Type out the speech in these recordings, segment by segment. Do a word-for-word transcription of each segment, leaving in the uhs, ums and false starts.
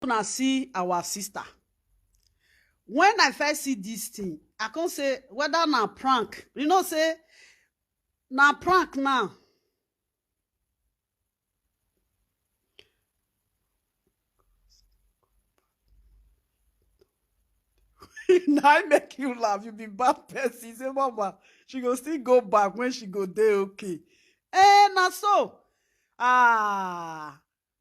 Una see our sister. When I first see this thing, I come say whether na prank. You know say na prank now. Na im make you laugh, you be bad person. Say, "Mama, she go still go back when she go dey okay." Eh, na so. Ah,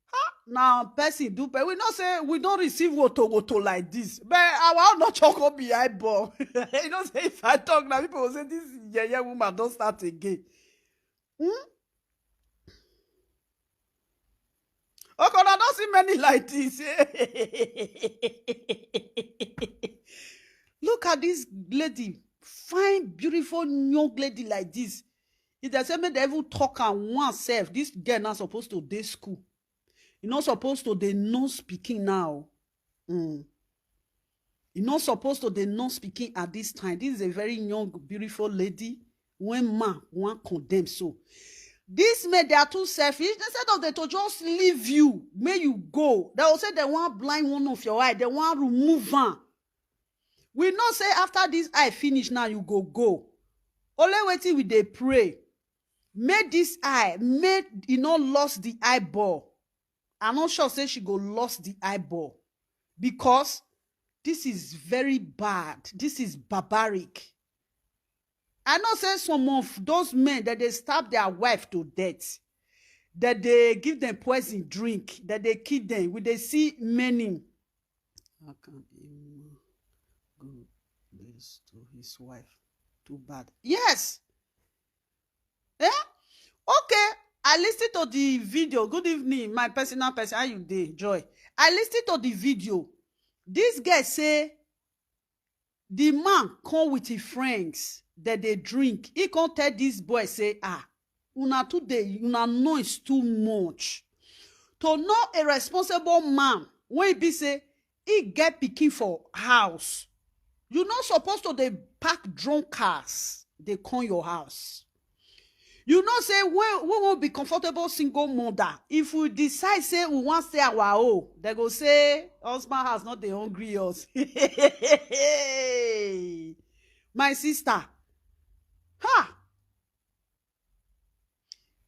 ha, na person do pe. We know say we don receive woto woto like this. But our own no choke up behind ball. You know say if I talk now, people go say this yeye woman don start again. Hmm? Okay, I don see many like this. Look at this lady, fine, beautiful young lady like this. If they say make they even talk am one self, this girl not supposed to dey school. You not supposed to dey nurse pikin now. Mm. You not supposed to dey nurse pikin at this time. This is a very young, beautiful lady. When man wan condemn so, this men, they are too selfish. Instead of them to just leave you, may you go. They will say they wan blind one of your eye. They wan remove am. We know say after this eye finish now, you go go. Only wetin we dey pray. Make this eye, make e no lost the eyeball. I'm not sure say she go lost the eyeball because this is very bad. This is barbaric. I know say some of those men that they stab their wife to death, that they give them poison drink, that they kill them. We dey see many. How can a woman go this to his wife? Too bad. Yes. Eh? Okay. I listened to the video. Good evening, my personal person. How you dey, Joy? I listened to the video. This guy say the man come with his friends that they drink. He come tell this boy say, "Ah, una too dey, una noise too much." To know a responsible man when he be say he get pikin for house, you not supposed to dey pack drunkards dey come your house. You know say we, we won't be comfortable single mother. If we decide say we want stay our own, they go say husband has not dey hungry us. My sister, ha!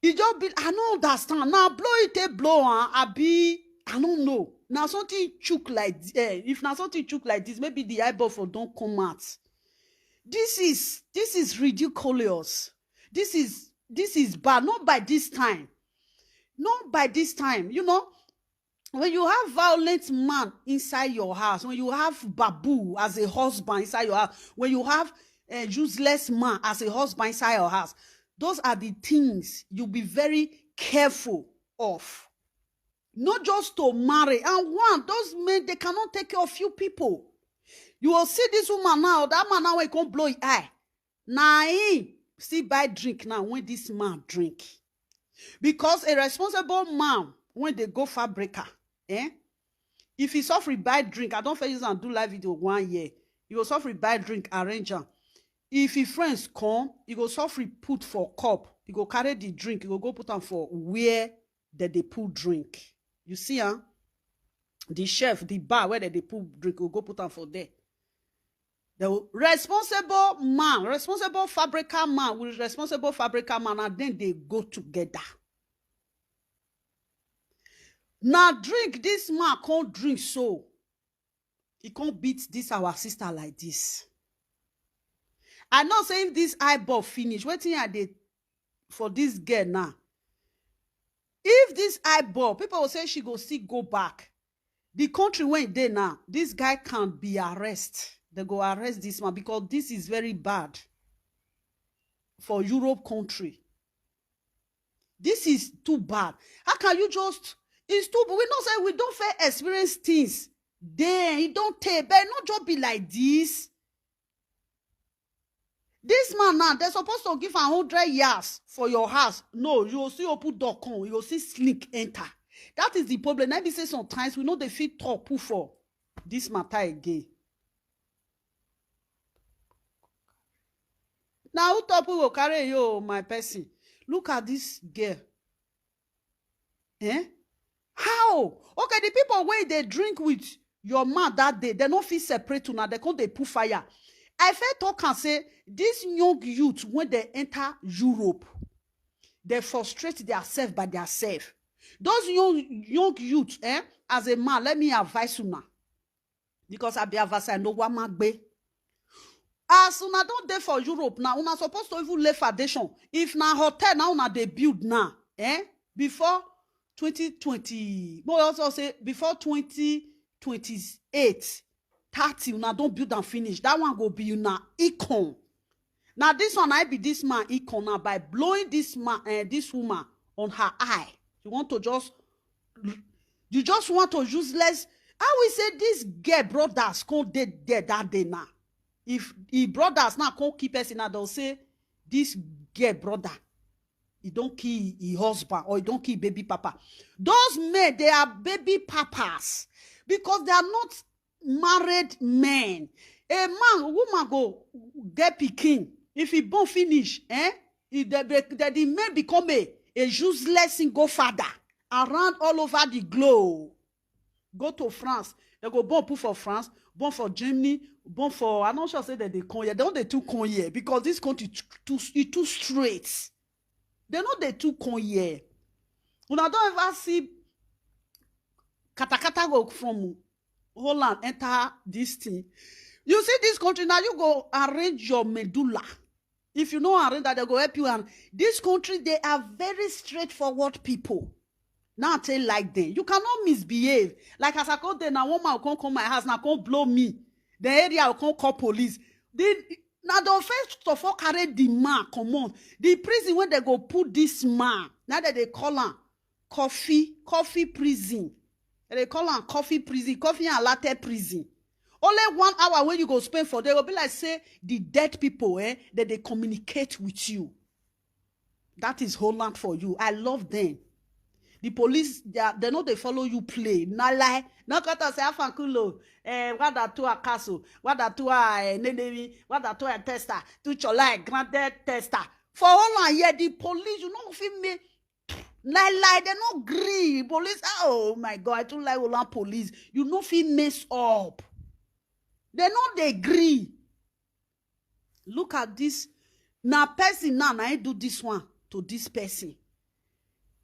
E just be, I no understand. Now blow it a blow, huh? Abi, I don't know. Now something chook like, eh, if now something chook like this, maybe the eyeball for don't come out. This is, this is ridiculous. This is, this is bad. Not by this time. Not by this time. You know, when you have violent man inside your house, when you have babu as a husband inside your house, when you have a useless man as a husband inside your house, those are the things you be very careful of. Not just to marry. And one, those men, they cannot take care of few people. You will see this woman now, that man now, he can't blow his eye. Now he still buy drink now when this man drink. Because a responsible man, when they go fabrica, eh? If he suffer buy drink, I don't fail use and do live video one year. He go suffer buy drink, arrange am. If his friends come, he go suffer put for cup. He go carry the drink, he go go put am for where that they put drink. You see, huh? The chef, the bar where that they put drink, will go put am for there. The responsible man, responsible fabrica man with responsible fabrica man, and then they go together. Now drink this man can't drink so. He can't beat this our sister like this. I know say if this eyeball finish, wetin I dey for this girl now. If this eyeball, people will say she go still go back. The country when they now, this guy can be arrested. They go arrest this man because this is very bad for Europe country. This is too bad. How can you just, it's too, we know say we don't fair experience things. Then he don't take, but not just be like this. This man now, they're supposed to give a hundred years for your house. No, you will see open door come, you will see slick enter. That is the problem. Let me say sometimes we know they fit talk put for this matter again. Now who talk who will carry you, my person? Look at this girl. Eh? How? Okay, the people wey dey drink with your man that day, they no fit separate una, they come dey put fire. I fit talk and say, this young youth, when they enter Europe, they frustrate themselves by themselves. Those young, young youth, eh, as a man, let me advise una. Because I be advice, I know what man be. As una don dey for Europe now, una supposed to even lay foundation. If na hotel now, una dey build now, eh? Before twenty twenty, but also say before twenty twenty-eight, thirty, una don build and finish. That one go be una icon. Now this one, I be this man icon now by blowing this man, eh, this woman on her eye. You want to just, you just want to useless. I will say this girl brothers come dead there that day now. If he brothers now come keep person now, they'll say this girl brother, he don't kill his husband or he don't kill baby papa. Those men, they are baby papas because they are not married men. A man, woman go get pikin. If he born finish, eh? He, the, the, the, the men become a, a useless single father around all over the globe. Go to France. They go born put for France, born for Germany, born for, I'm not sure say that they come here. They don't they too come here because this country too, too, it too straight. They know they too come here. Una don't ever see katakata go from Holland enter this thing. You see this country now, you go arrange your medulla. If you know arrange that, they go help you. And this country, they are very straightforward people. Now I tell like them, you cannot misbehave. Like as I go there, now one man come come my house, now come blow me. The area will come call police. The now the first of all carry the man come on. The prison when they go put this man, now that they call him coffee, coffee prison. They call him coffee prison, coffee and latte prison. Only one hour when you go spend for there, will be like say the dead people, eh, that they communicate with you. That is Holland for you. I love them. The police, they, are, they know they follow you play. Na lie. No kata say afankulo. Eh, wada to a castle. Wada to a eh, nenemi. Wada to a tester. To chola granted tester. For Holland, yeah, the police, you know, feel me. Lie, lie, they no gree. Police, oh my God, I too like Holland police. You know, feel mess up. They no dey gree. Look at this. Now person now, now I do this one to this person.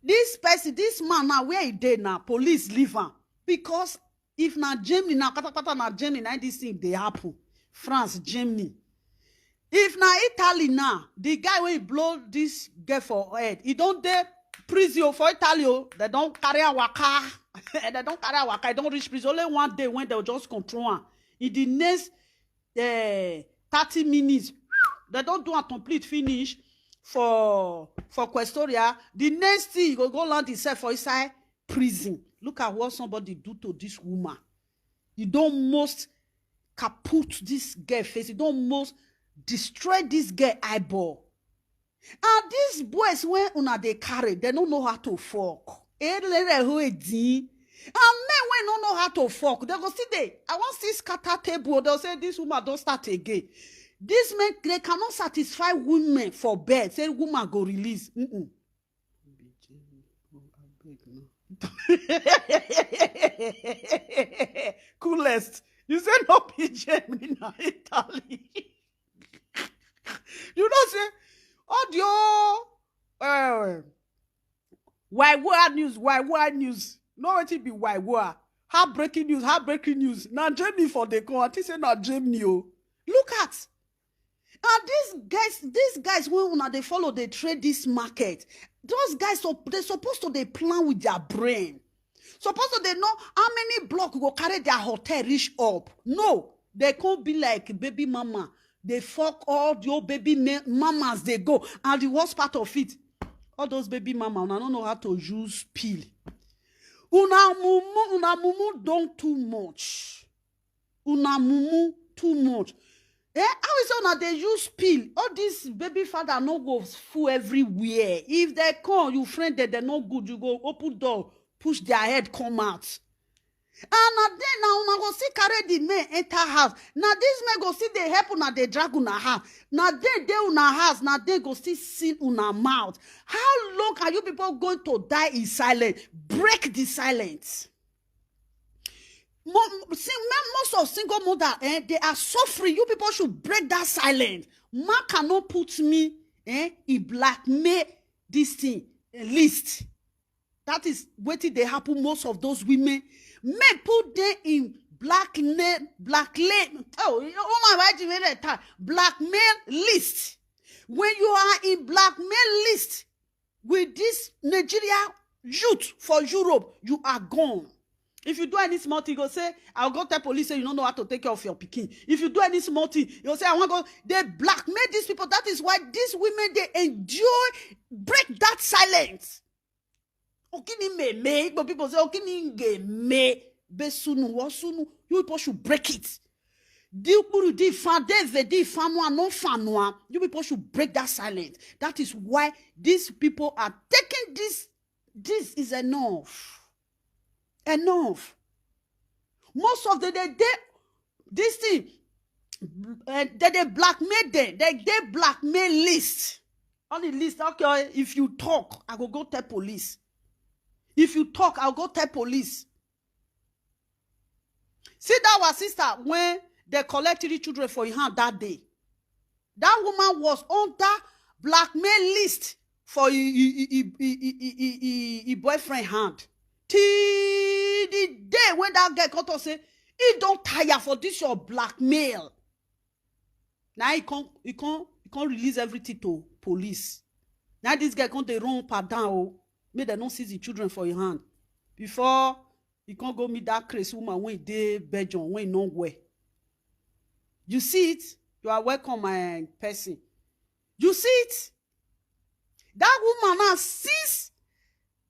This person, this man now, where he dey now, police leave him. Because if na Germany now, kata kata na Germany, now this thing they happen. France, Germany. If na Italy now, the guy wey blow this girl for head, he don't dey prison for Italy. Oh, they don't carry a waka. They don't carry a waka. He don't reach prison. Only one day when they'll just control him. In the next uh, thirty minutes, they don't do a complete finish for for Questoria. The next thing, you go go land himself for inside prison. Look at what somebody do to this woman. You don't most kaput this girl face. You don't most destroy this girl eyeball. And these boys, when una they carry, they don't know how to fuck. Elere ho edi. And men when don't know how to fuck, they go see they. I want see scatter table. They'll say this woman don't start again. These men, they cannot satisfy women for bed. Say woman go release. Mm-mm. Coolest. You say no be Germany, na Italy. You know say audio uh, why why news, why why news. No wetin be why why. Heartbreaking news, heartbreaking news. Na Germany for the call. I think say na Germany. Oh. Look at and these guys, these guys when una they follow, they trade this market. Those guys, so they supposed to they plan with their brain. Supposed to they know how many block go carry their hotel reach up. No, they can't be like baby mama. They fuck all the old baby ma- mamas. They go and the worst part of it, all those baby mama, I don't know how to use pill. Una mumu, una mumu don't too much. Una mumu too much. Eh, how is una dey use pill? All this baby father no go full everywhere. If they call you friend that they no good, you go open door, push their head come out. And na then na una go still carry the men enter house. Na this men go still dey help una, dey drag una house. Na then dey una house, na then go still seal una mouth. How long are you people going to die in silence? Break the silence. Mo- see, men- most of single mother, eh, they are suffering. You people should break that silence. Man cannot put me, eh, in blackmail this thing, eh, list. That is wetin dey happen. Most of those women, men put them in blackmail, blackmail. Oh, oh my, why do you mean that? Blackmail list. When you are in blackmail list with this Nigeria youth for Europe, you are gone. If you do any small thing, you go say, "I'll go tell police say you don't know how to take care of your pikin." If you do any small thing, you say, "I want go." They blackmail these people. That is why these women, they endure, break that silence. Okini me me, but people say, "Okini nge me, besunu, wasunu." You people should break it. Di ukpuru di fa, de ve di fanua, no fanua. You people should break that silence. That is why these people are taking this. This is enough. Enough. Most of the day, they, this thing, uh, they, they blackmail them. They, they blackmail list. On the list, okay, if you talk, I go go tell police. If you talk, I'll go tell police. See that our sister when they collect three children for your hand that day. That woman was on that blackmail list for your boyfriend hand. Till the day when that girl come talk say, "He don't tire for this your blackmail." Now he can't, he can't, he can't release everything to police. Now this girl can't dey run up and down. Oh, make dem no seize the children for your hand. Before he can't go meet that crazy woman when he dey Belgium, when he no wear. You see it? You are welcome, my person. You see it? That woman now, since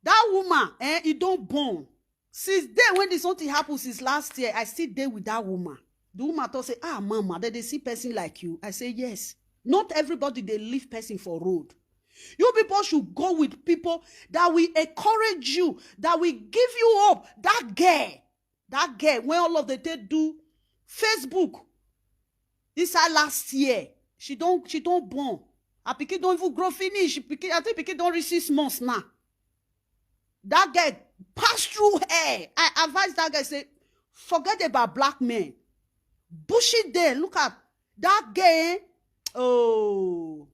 that woman, eh, he don't born. Since day when this something happened since last year, I still dey with that woman. The woman talk say, "Ah, mama, they, they see person like you." I say, "Yes." Not everybody they leave person for road. You people should go with people that will encourage you, that will give you hope. That girl, that girl, when all of the they do Facebook inside last year, she don't, she don't born. Her pikin don't even grow finish. She pikin, I think pikin don't reach six months now. That girl pass through her. I advise that girl say, "Forget about black men. Bushy there. Look at that girl." Oh,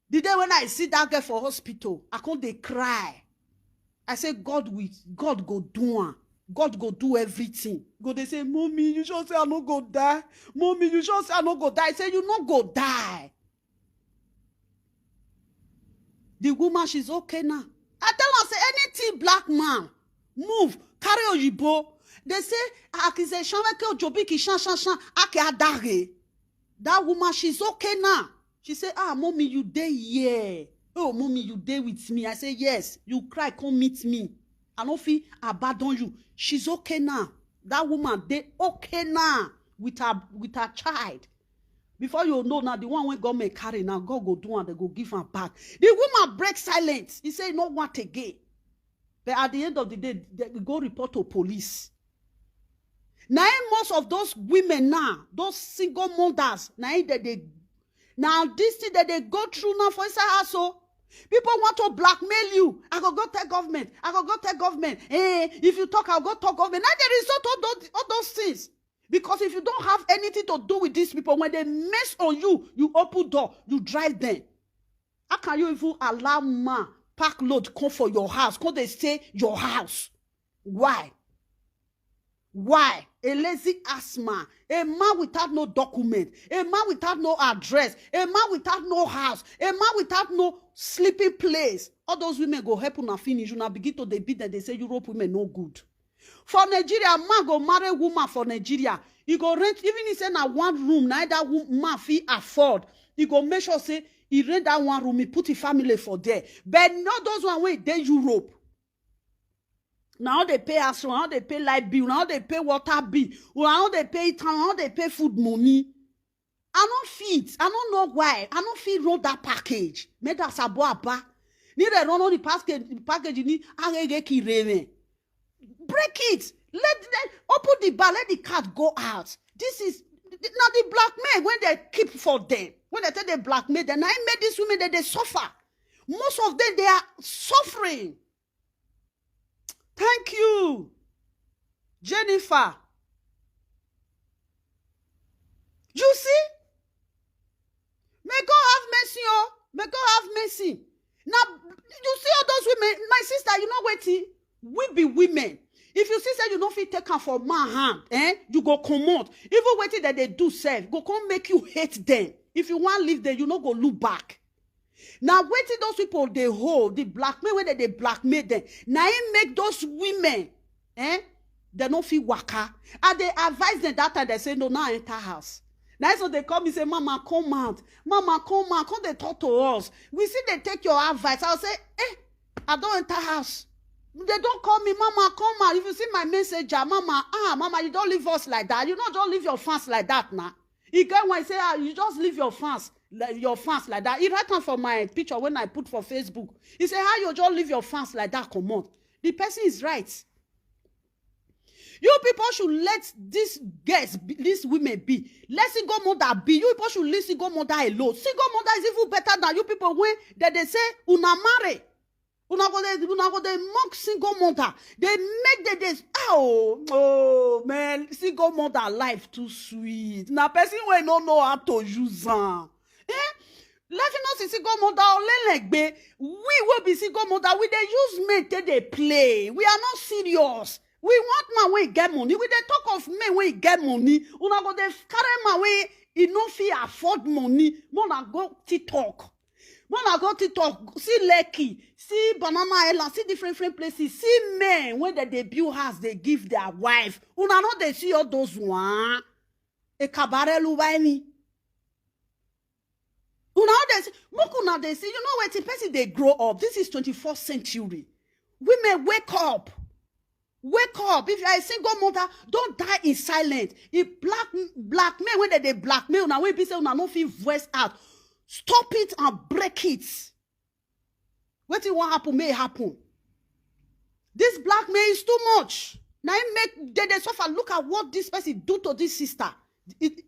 the day when I see that girl for hospital, I come dey cry. I say, "God will, God go do am. God go do everything." Go dey say, "Mommy, you sure say I no go die? Mommy, you sure say I no go die?" I say, "You no go die." The woman, she's okay now. I tell her say, "Anything black man move, carry oyibo." They say, "Akizeshon weke ojobiki shan shan shan, ake adare." That woman, she's okay now. She say, "Ah, mommy, you dey here. Oh, mommy, you dey with me." I say, "Yes." You cry, come meet me. I no fit abandon you. She's okay now. That woman dey okay now with her, with her child. Before you know now, the one when government carry now, God go do and they go give her back. The woman break silence. He say no want again. But at the end of the day, they go report to police. Now, most of those women now, those single mothers, now that they, now this thing that they go through now for inside house, so people want to blackmail you. "I go go tell government. I go go tell government. Eh, if you talk, I'll go tell government." Now they resort all those, all those things. Because if you don't have anything to do with these people, when they mess on you, you open door, you drive them. How can you even allow man pack load come for your house, come they stay your house? Why? Why? A lazy ass man, a man without no document, a man without no address, a man without no house, a man without no sleeping place. All those women go help una finish. Una begin to dey beat them. They say Europe women no good. For Nigeria, man go marry woman for Nigeria. He go rent, even he say na one room, na that wo- man fit afford. He go make sure say he rent that one room, he put his family for there. But not those one wey dey Europe. Now they pay house, now they pay light bill, now they pay water bill, now they pay town, now they pay food money. I no fit. I no know why. I no fit run that package. Make that sabo aba. Ni they run on the package, package ni agege kireme. Break it. Let dem open the bar, let the cat go out. This is na the blackmail wey dem keep for dem, wey dem take dey blackmail dem, na im make these women dem dey suffer. Most of them, they are suffering. Thank you, Jennifer. You see, may God have mercy o. May God have mercy. Now, you see all those women, my sister, you know wetin? We be women. If you see say you no fit take am for man hand, eh, you go comot. Even wetin dem dey do sef go come make you hate them. If you wan leave them, you no go look back. Na wetin those people dey hold, the blackmail wey dem dey blackmail them, na im make those women, eh, dem no fit waka. I dey advise them that time, dem say, "No, now enter house." Na so dem call me say, "Mama, come out. Mama, come out. Come dey talk to us. We still dey take your advice." I say, "Eh, I don enter house." Dem don call me, "Mama, come out. If you see my messenger, mama, ah, mama, you don leave us like that. You no just leave your fans like that na." E get one, e say, "Ah, you just leave your fans, like, your fans like that." E write am for my picture wey I put for Facebook. E say, "How you just leave your fans like that comot?" The person is right. You people should let these girls be, these women be. Let single mother be. You people should leave single mother alone. Single mother is even better than you people wey dem dey say una marry. Una go dey, una go dey mock single mother. Dem make dem dey, oh, oh man, single mother life too sweet. Na person wey no know how to use am. Eh? Let you know say single mother olenlegbe. We wey be single mother, we dey use men take dey play. We are not serious. We want man wey get money. We dey talk of men wey get money. Una go dey carry man wey e no fit afford money. Make una go TikTok. Make una go TikTok. See Lekki. See Banana Island. See different, different places. See men wey dem dey build house, dey give their wife. Una no dey see all those one. E kabare lu ba ni. Una no dey see, make una dey see. You know wetin? Person dey grow up. This is twenty-first century. Women, wake up. Wake up. If you are a single mother, don't die in silence. If black, blackmail, when dem dey blackmail una, wey be say una no fit voice out, stop it and break it. Wetin wan happen, may happen. This blackmail is too much. Na im make dem dey suffer. Look at what this person do to this sister. It,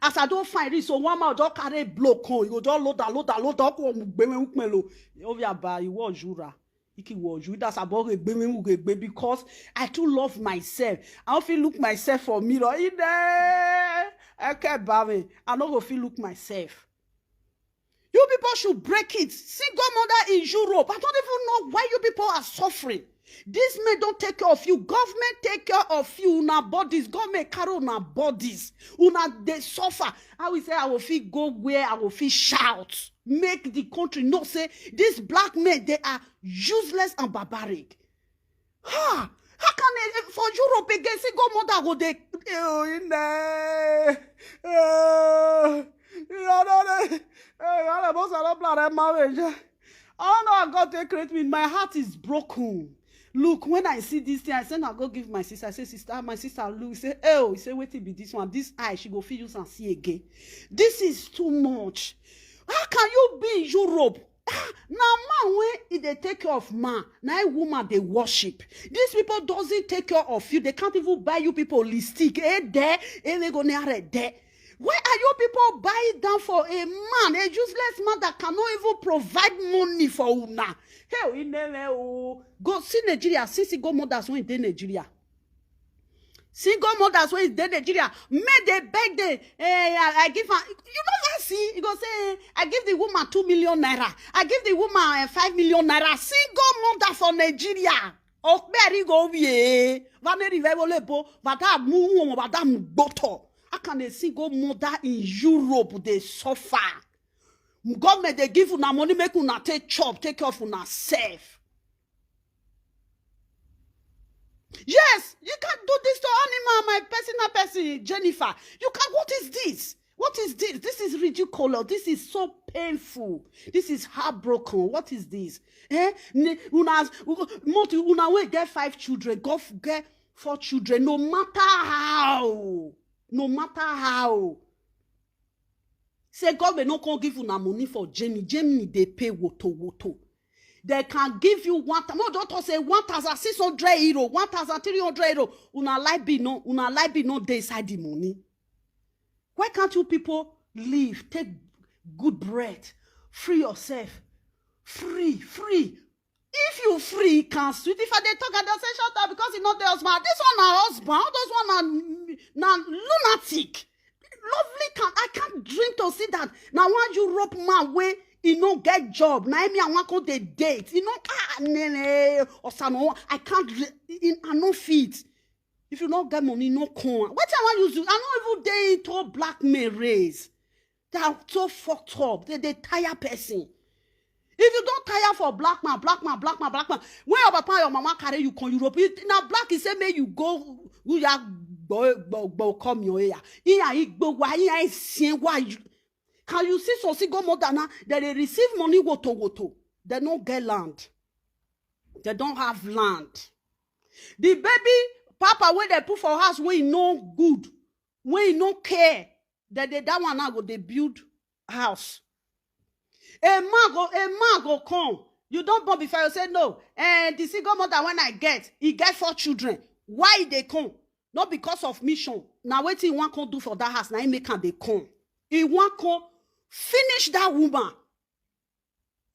as I don find reach, so one man don carry blow come. You go just load am, load am, load am, come gbewe ukmelo. Ovi aba, iwo jura. Iki wo ju, that's about gbewe, gbewe, because I too love myself. I don't feel look myself for mirror. Ide, eke bame. I no go feel look myself. You people should break it. Single mother in Europe. I don't even know why you people are suffering. This men don't take care of you. Government take care of you. Una bodies. Government carry una bodies. Una dey suffer. I will say I will feel go where I will feel shout. Make the country know say this black men, they are useless and barbaric. Ha! How can they, for Europe again, single mother go dey, oh, in there. Oh, you know, they, eh, all the most I don't plan a marriage. I don't know how God take create me. My heart is broken. Look, when I see this thing, I say, "Now go give my sister." I say, "Sister, my sister, look." Say, "Oh," he say, "Wetin be this one? This eye, she go feel use and see again." This is too much. How can you be in Europe? Ah, na man wey e dey take care of man, na a woman dey worship. These people doesn't take care of you. They can't even buy you people lipstick. Eh, there, eh, they go near there. Why are you people buying down for a man, a useless man that cannot even provide money for una? Hey, oh, you never, oh. Go see Nigeria, see single mothers wey dey Nigeria. Single mothers wey dey Nigeria, make they beg them. Eh, I, I give her. You know what I see? You go say, "I give the woman two million naira. I give the woman uh, five million naira." Single mother for Nigeria. Okperi go be. Vaneri vevole bo. Vada mu, vada mu gboto. How can a single mother in Europe dey suffer? Government dey give una money, make una take chop, take care of una self. Yes, you can't do this to animal, my personal person, Jennifer. You can. What is this? What is this? This is ridiculous. This is so painful. This is heartbroken. What is this? Eh? Ne- Una, multi, una wey get five children, go f- get four children. No matter how, no matter how, say God may not come give una money for Jamie. Jamie dey pay woto woto. They can give you one time. No, don't talk say one thousand six hundred euro, one thousand three hundred euro. Una life be no, una life be no dey inside the money. Why can't you people live, take good breath, free yourself, free, free? If you free, you can sweet. If I dey talk, I dey say shut up because you know the husband. This one na husband. All those one na na lunatic. Lovely can I can't dream to see that. Now one Europe man wey he no get job. Now me I want go dey date. You know ah nene or some I can't. I no fit. If you no get money, no come. What I want use you? I no even dey into blackmail race. They are so fucked up. They they tire person. If you don't tire for black man, black man, black man, black man, when your papa and your mama carry you come Europe, you, now black is say make you go. You ya go go go come your ear. Iya igbo wa iya isien wa you. Can you see so see go mother now? They dey receive money woto woto. They no get land. They don't have land. The baby papa wey they put for house wey no good, wey no care, that they that one now go dey build house. A man go a man go come. You don't born before you say no. And the single mother when I get, he get four children. Why they come? Not because of mission. Now wait till one come do for that house. Now he make am they come. He want come finish that woman.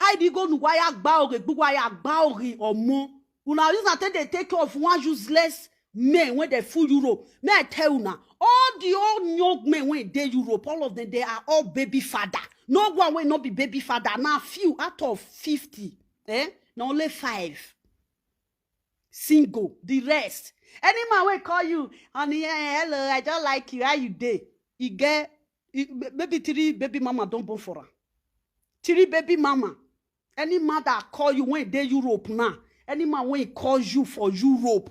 I did go nuwaya gbaoge, gbuwaya gbaoge or more. Una use na take dey take care of one useless men when they full Europe. May I tell una, all the old young men when they Europe, all of them they are all baby father. No one will not be baby father. Now few out of fifty, eh? Na only five single. The rest, any man will call you on the eh, hello, I don't like you. How you dey? You get you, maybe three baby mama don't born for her. Three baby mama. Any man that call you when they Europe now, any man when he calls you for Europe,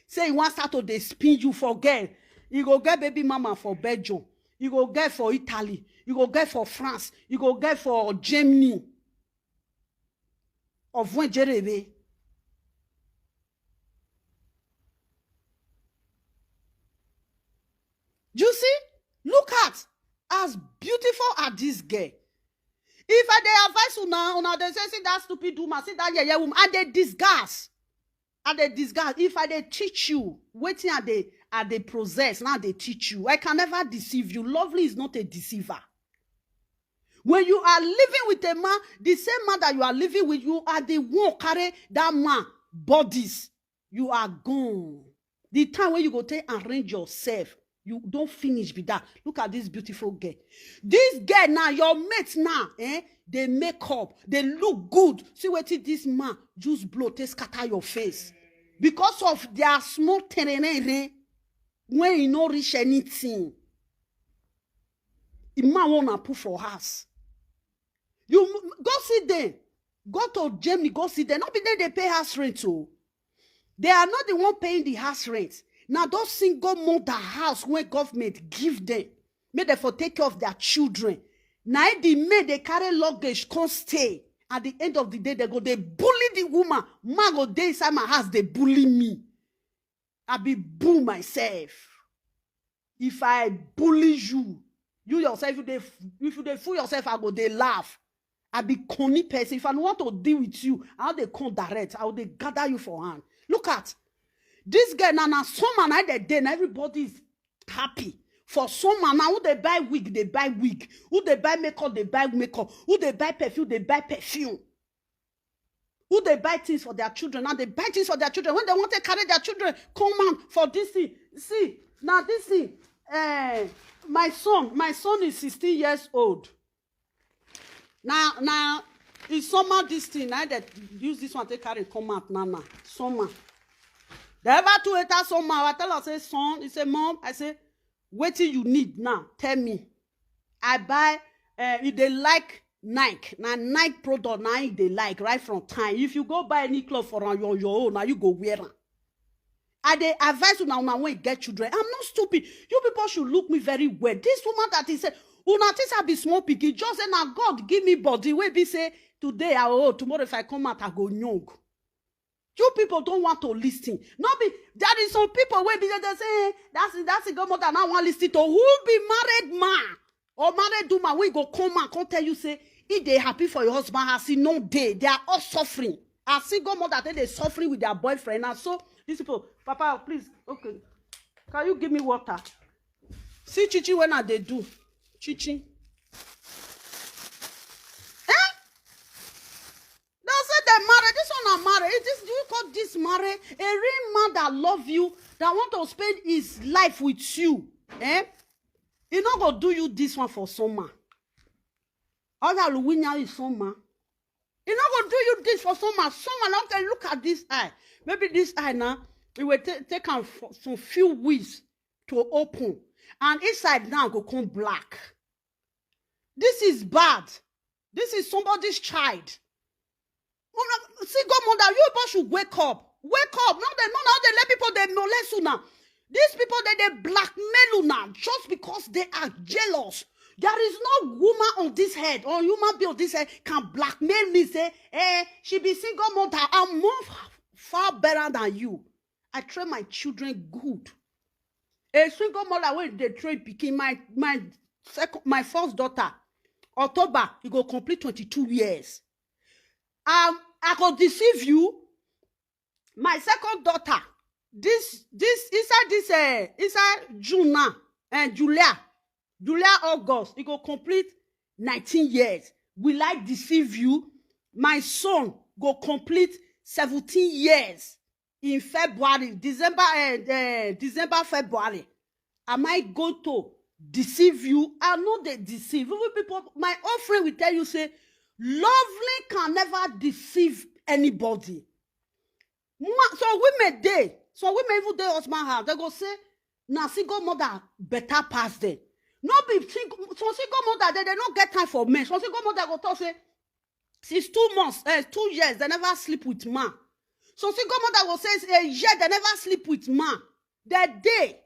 say he wants start to dey spin you for girl. You go get baby mama for Belgium. You go get for Italy. You go get for France. You go get for Germany. Of when Jerebe. You see, look at as beautiful as this girl. If I dey advise una, una dey say see that stupid woman, see that yeye woman, I dey disgust. I dey disgust. If I dey teach you, waiting I dey I dey process, now they teach you. I can never deceive you. Lovely is not a deceiver. When you are living with a man, the same man that you are living with, you are the one carry that man bodies. You are gone. The time when you go take arrange yourself, you don't finish be that. Look at this beautiful girl. This girl now, your mate now, eh? They make up, they look good. See what this man use blow take scatter your face because of their small tererere when he no reach anything. The man wanna put for house. You m- go see them. Go to Germany, go see them. Not be there they pay house rent. Oh, they are not the one paying the house rent. Now those single mother house where government give them, make them for take care of their children. Now the men they carry luggage, come stay. At the end of the day, they go they bully the woman. Man go dey inside my house, they bully me. I be boo myself. If I bully you, you yourself, if you dey if you dey fool yourself, I go dey laugh. I be corny person. If I no want to deal with you, I no dey come direct. I will dey gather you for hand. Look at this girl now. Now summer now they dey now everybody is happy. For summer now, who they buy wig, they buy wig. Who they buy makeup, they buy makeup. Who they buy perfume, they buy perfume. Who they buy things for their children now? They buy things for their children when they want to carry their children. Come on for this thing. See now this thing. Eh, my son, my son is sixteen years old. Now, now, it's summer this thing. Now that use this one take carry come out now, now summer. The ever two eight summer. I tell her say, son, he say, mom, I say, wait till you need now. Tell me. I buy. Uh, if they like Nike, now Nike product, now if they like right from time. If you go buy any cloth for on your your own, now you go wear am. I dey advise una una when you get children. I'm not stupid. You people should look me very well. This woman that is say, una think I be small pikin. Just say na God give me body wey be say today I oh tomorrow if I come out I go young. You people don't want to listen. No be there is some people wey be say, say that's that's a good mother now want listen to who be married man or married woman wey go come and come tell you say If they happy for your husband, as he no dey, they are all suffering. As single mother, they, they suffering with their boyfriend. And so these people, Papa, please, okay, can you give me water? See chichi when I they do. Chichi. Eh? They say they married. This one are married. It is you call this married? A real man that love you, that want to spend his life with you. Eh? He not go do you this one for summer. Other Luwinya is summer. He not go do you this for summer. Summer, now okay, look at this eye. Maybe this eye now, it will ta- take am for some few weeks to open. And inside now go come black. This is bad. This is somebody's child. Una- Single mother, you people should wake up. Wake up. Now they know now they let people they molest you now. These people they, they blackmail you now just because they are jealous. There is no woman on this head or human being on this head can blackmail me. Say, eh, she be single mother. I'm more f- far better than you. I train my children good. A single mother when they train picking my my second my first daughter, October, you go complete twenty-two years. Um, I go deceive you. My second daughter, this this inside this uh, inside June now, and Julia, Julia August, it go complete nineteen years. Will I deceive you? My son go complete seventeen years in February, December, uh, uh, December, February. Am I going to deceive you? I know they deceive. Even people, my own friend will tell you, say, lovely can never deceive anybody. Ma- some women dey, some women even dey husband house, they go say na single mother better pass them. No be single, some single mother they, they no get time for men. Some single mother go talk say since two months, eh, two years they never sleep with man. Some single mother go say a year they never sleep with man. They dey.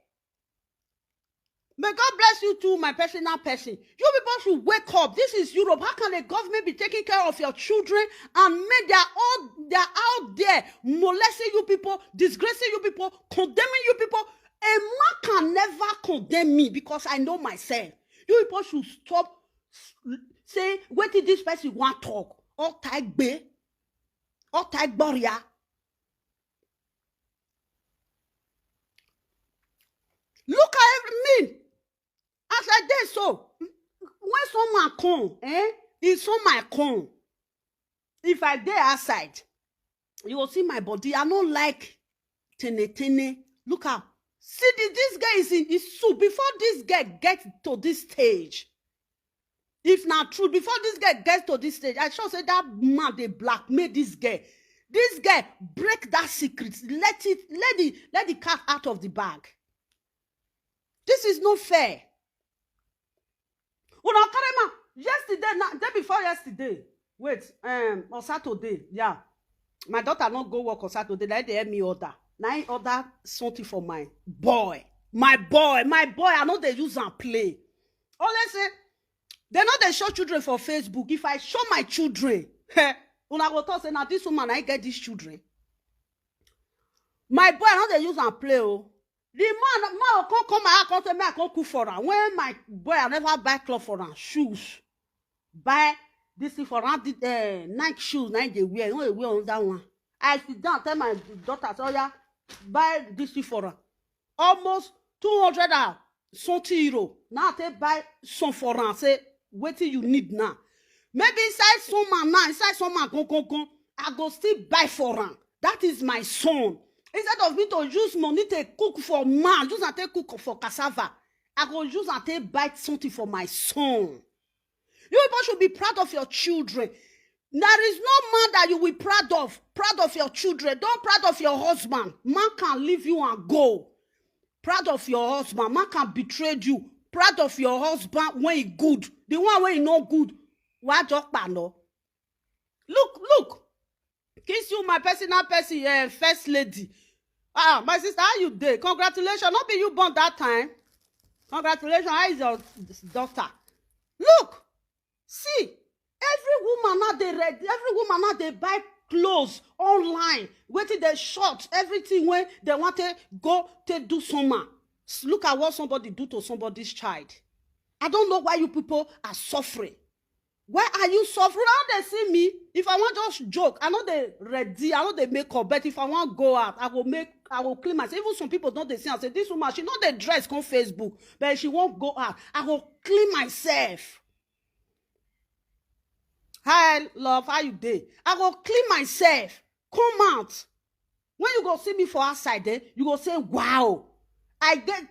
May God bless you too, my personal person. You people should wake up. This is Europe. How can the government be taking care of your children and men they are all they are out there molesting you people, disgracing you people, condemning you people? A man can never condemn me because I know myself. You people should stop s- say what did this person want talk? Or tag be or tag boria. Look at every mean as I dey so. When someone come, eh? If someone come, if I dey outside, you will see my body. I no like tene tene. Look at see the, this guy is in is so before this guy get to this stage. If na true, before this girl get to this stage, I sure say that man dey blackmail this girl. This girl break that secret. Let it let the let the cat out of the bag. This is not fair. Una carry man yesterday na day before yesterday. Wait, um, on Saturday, yeah. My daughter not go work on Saturday. Like they help me order. Now I order something for my boy. My boy, my boy. I know they use and play. Always say they know they show children for Facebook. If I show my children, eh, una go talk say now this woman I get these children. My boy, I know they use and play. Oh, the man, man will come come my house, come say me I come cook for her. When my boy, I never buy clothes for her, shoes, buy this thing for her, the uh, Nike shoes, now they wear, no they wear on that one. I sit down, tell my daughter, say, oh yeah, buy this thing for her. Almost two hundred and something euro. Now they buy some for her, say, what do you need now? Maybe inside some man now, inside some man, go, go, go, I go still buy for her. That is my son. Instead of me to use money to cook for man, use and take cook for cassava. I go use and take buy something for my son. You people should be proud of your children. There is no man that you will proud of. Proud of your children. Don't proud of your husband. Man can leave you and go. Proud of your husband. Man can betray you. Proud of your husband when he good. The one when he no good. Why just no? Look, look. Kiss you, my personal person, uh, first lady. Ah, my sister, how you dey? Congratulations. Not be you born that time. Congratulations. How is your daughter? Look, see, every woman now they ready. Every woman now they buy clothes online. Waiting they short everything when they want to go to do summer. S- Look at what somebody do to somebody's child. I don't know why you people are suffering. Why are you suffering? How they see me? If I want just joke, I know they ready, I know they make up. But if I want go out, I will make, I will clean myself. Even some people don't they see and say this woman, she know they dress come Facebook, but she won't go out. I will clean myself. Hi, love, how you day? I will clean myself. Come out. When you go see me for outside, eh, you go say, wow, I get.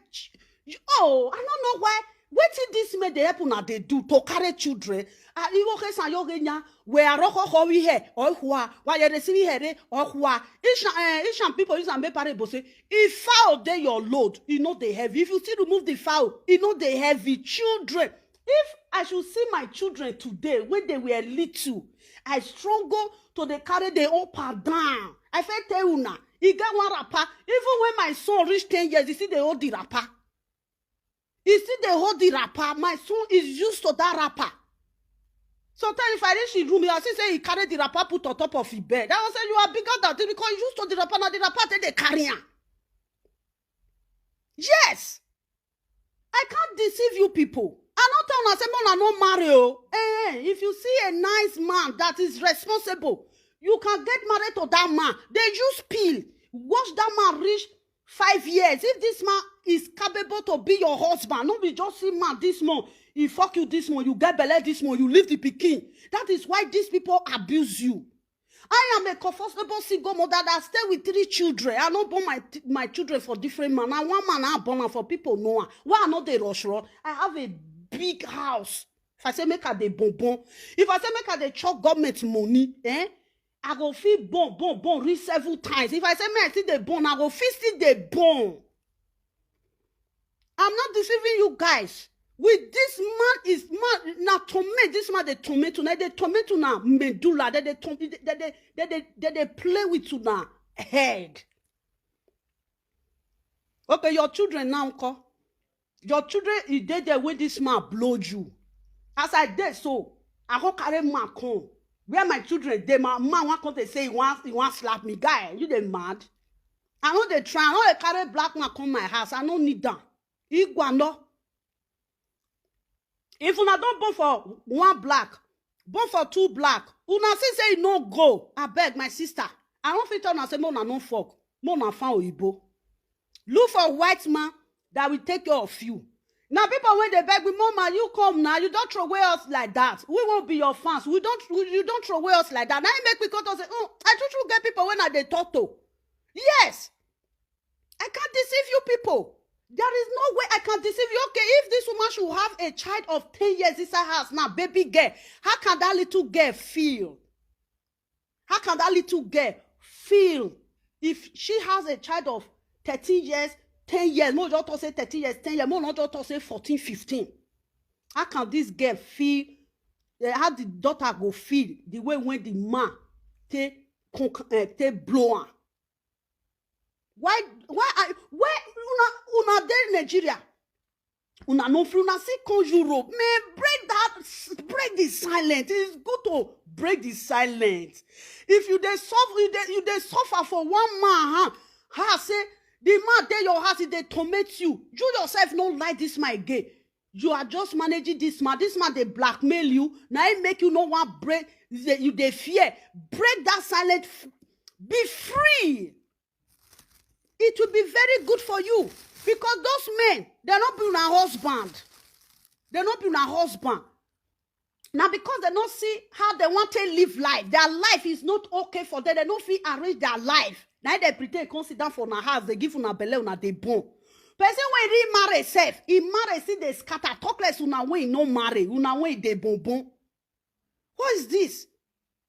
Oh, I don't know why. Wetin this man dey help una dey do to carry children? Ah, iwo ke san yo ge nya. We aroko ho wi he, o hua. Wa ye de si wi he de, o hua. Ishan, eh, Ishan people use am make parable say, if fowl dey your load, e no dey heavy. If you still remove the fowl, e no dey heavy. Children, if I should see my children today when they were little, I struggle to dey carry them up and down. I fit tell una, e get one wrapper. Even when my son reach ten years, e still dey hold the wrapper. E still dey hold the wrapper. My son is used to that wrapper. Sometimes if I reach his room, I see say he carry the wrapper put on top of his bed. I will say, you are bigger than this because you used to the wrapper. Now the wrapper take dey carry am. Yes. I can't deceive you people. I no tell una say make una no marry o. Eh, eh, if you see a nice man that is responsible, you can get married to that man. They use pill. Watch that man reach five years. If this man is capable to be your husband, no be just see man this month. He fuck you this month. You get belle this month. You leave the pikin. That is why these people abuse you. I am a comfortable single mother that stay with three children. I no born my my children for different man. Na one man I born am for people know am. Why I no dey rush run? I have a big house. If I say make I dey born born, if I say make I dey chop government money, eh? I go fit born born born reach several times. If I say make I still dey born, I go fit still dey born. I'm not deceiving you guys. With this man is man na torment. This man dey torment una. Dey torment una medulla. They dey torment. They dey they dey they dey play with una head. Okay, your children now call. Your children e dey there when this man blow you. As I dey so, I go carry man come. Where my children dey, my man wan come dey say he wan he wan slap me. Guy, you dey mad? I no dey try. I no dey carry black man come my house. I no need am. Igwando. If una don born for one black, born for two black, una see say e no go. Abeg, my sister, I no fit tell una say make una no fuck, make una find oyibo. Look for white man that will take care of you. Na people wey dey beg me, mama, you come now, you don throw away us like that. We won't be your fans. We don't, we, you don't throw away us like that. Now you make me come to say, oh, I true true get people when I dey talk to. Yes, I can't deceive you people. There is no way I can deceive you. Okay, if this woman should have a child of ten years inside house now, baby girl, how can that little girl feel? How can that little girl feel if she has a child of thirteen years, ten years? No, just to say thirteen years, ten years. No, not just to say fourteen, fifteen. How can this girl feel? Eh, how the daughter go feel the way when the man take conk- eh, take blow am? Why why I why una una dey Nigeria? Una no free, una still come Europe. Man, break that, break the silence. It's good to break the silence. If you dey suffer, you dey, you dey suffer for one man, huh? How say the man dey your house, he dey torment you. You yourself no like this man again. You are just managing this man. This man dey blackmail you. Now he make you no one break. You dey fear. Break that silence. F- be free. It will be very good for you because those men, they no be una husband. They no be una husband. Now because they no see how they want to live life, their life is not okay for them. They no fit arrange their life. Now they pretend come sit down for una house, they give una belle, una dey born. Person wey really marry sef, he marry see dey scatter. Talk less una wey no marry, una wey dey born born. What is this?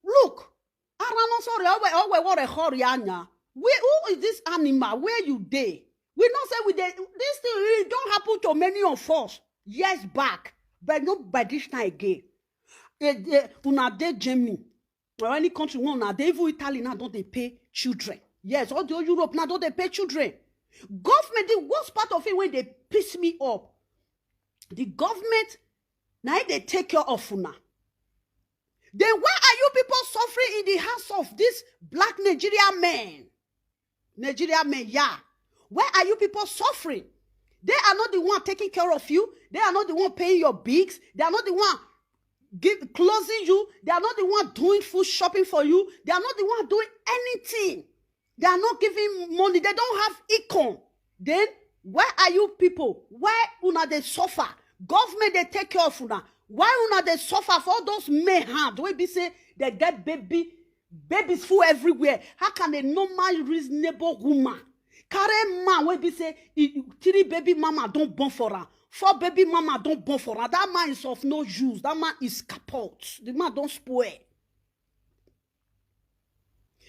Look, ara no sorry, owe owe wore hori anya. We who is this animal? Where you dey? We know say we dey. This thing really don happen to many of us years back, but no by this time again. Eh, eh, una dey Germany or any country one una dey, even Italy now don dey pay children. Yes, all the whole Europe now don dey pay children. Government, the worst part of it wey dey piss me up, the government na im dey take care of una. Then why are you people suffering in the house of this black Nigerian men? Nigerian men, yeah. Why are you people suffering? They are not the one taking care of you. They are not the one paying your bills. They are not the one give clothing you. They are not the one doing food shopping for you. They are not the one doing anything. They are not giving money. They don't have income. Then why are you people? Why una dey suffer? Government dey take care of una. Why una dey suffer for all those men hand wey be say they get baby, babies full everywhere? How can a normal, reasonable woman carry man wey be say e, three baby mama don born for am, four baby mama don born for am? That man is of no use. That man is kaput. The man don spoil.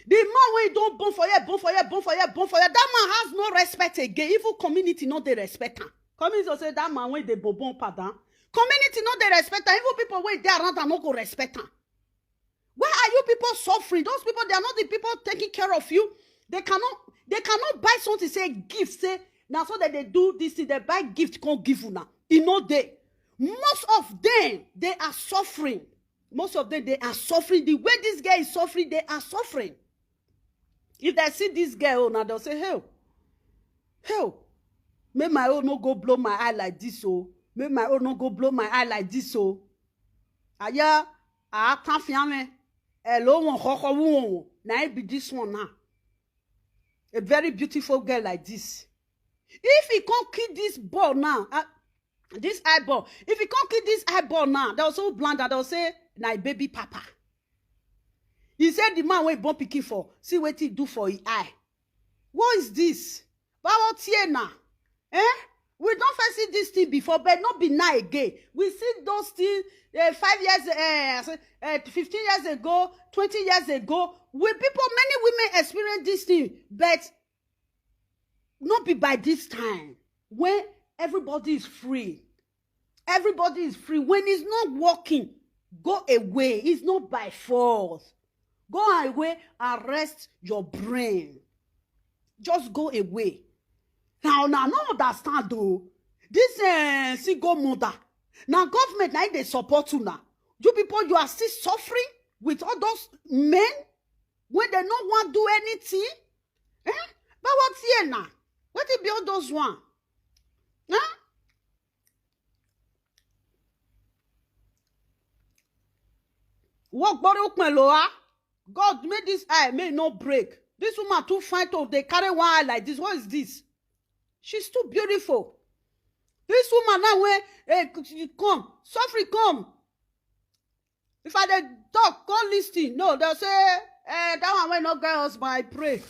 The man wey don born for here, born for here, born for here, born for here, that man has no respect again. Even community no dey respect am. Community go say that man wey dey born born padan. Community no dey respect am. Even people wey dey around am no go respect am. Why are you people suffering? Those people, they are not the people taking care of you. They cannot, they cannot buy something, say gift, say, "Na so that they do this thing, they buy gift, come give una." E no dey. Most of them, they are suffering. Most of them, they are suffering. The way this girl is suffering, they are suffering. If they see this girl, oh, now they'll say, "Hey, hey, make my own no go blow my eye like this, oh. Make my own no go blow my eye like this, oh." Aya, I can't find me. Hello, one hoko, one. Now it be this one now. A very beautiful girl like this. If he can't kill this ball now, uh, this eyeball, if he can't kill this eyeball now, they'll so blind that they'll say, "Na baby papa." He said the man wey born pikin for, see what he do for his eye. What is this? Baba Tiena. Eh? We don't first see this thing before, but not be now again. We see those things uh, five years, uh, uh, fifteen years ago, twenty years ago. We people, many women experience this thing, but not be by this time when everybody is free. Everybody is free. When it's not working, go away. It's not by force. Go away and rest your brain. Just go away. Now, now, no understand though. This uh, single mother. Now, government now they support you now. You people, you are still suffering with all those men when they no want do anything. Eh? But what's here now? What it be all those one? Huh? Work body open lower. God made this eye may not break. This woman too fine to they carry one eye like this. What is this? She's too beautiful. This woman now where eh, come, suffering come. If I dey talk, come listen. No, they'll say, eh, that one wey no get husband, I pray.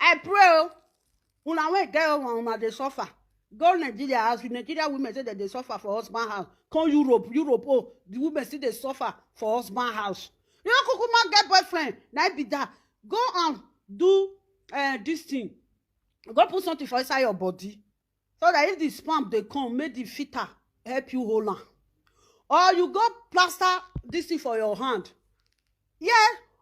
I pray. Oh. Una wey get husband, una dey suffer. Go Nigeria house, Nigeria women say that they suffer for husband house. Come Europe, Europe, oh, the women still they suffer for husband house. You know, Kukuma get boyfriend, na be that. Go and do uh, this thing. Go put something for inside your body. So that if the sperm they come, make the fitter help you hold on. Or you go plaster this thing for your hand. Yeah,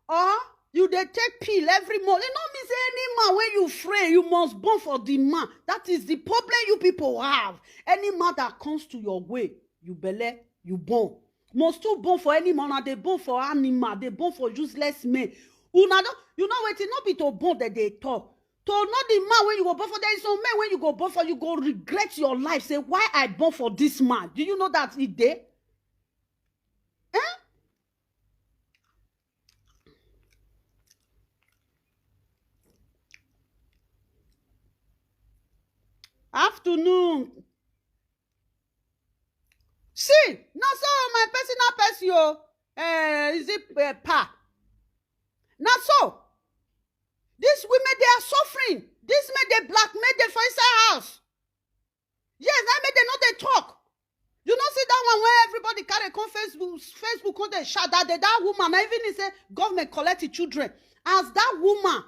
or you they take pill every month. You know me say any man when you free, you must born for the man. That is the problem you people have. Any man that comes to your way, you belle, you born. Must too born for any man, and they born for animal, they born for useless men. Una don't, you know what? It not be to born that they talk. To not the man when you go born for, there is some men when you go born for, you go regret your life. Say, why I born for this man? Do you know that it day? Eh? Afternoon. See, now so my personal person, oh, uh, is it uh, pa? Now so, these women they are suffering. These men they blackmail them for inside house. Yes, that made them not they talk. You know, see that one where everybody carry come Facebook, Facebook come they shout that day, that woman. I even say government collect the children. As that woman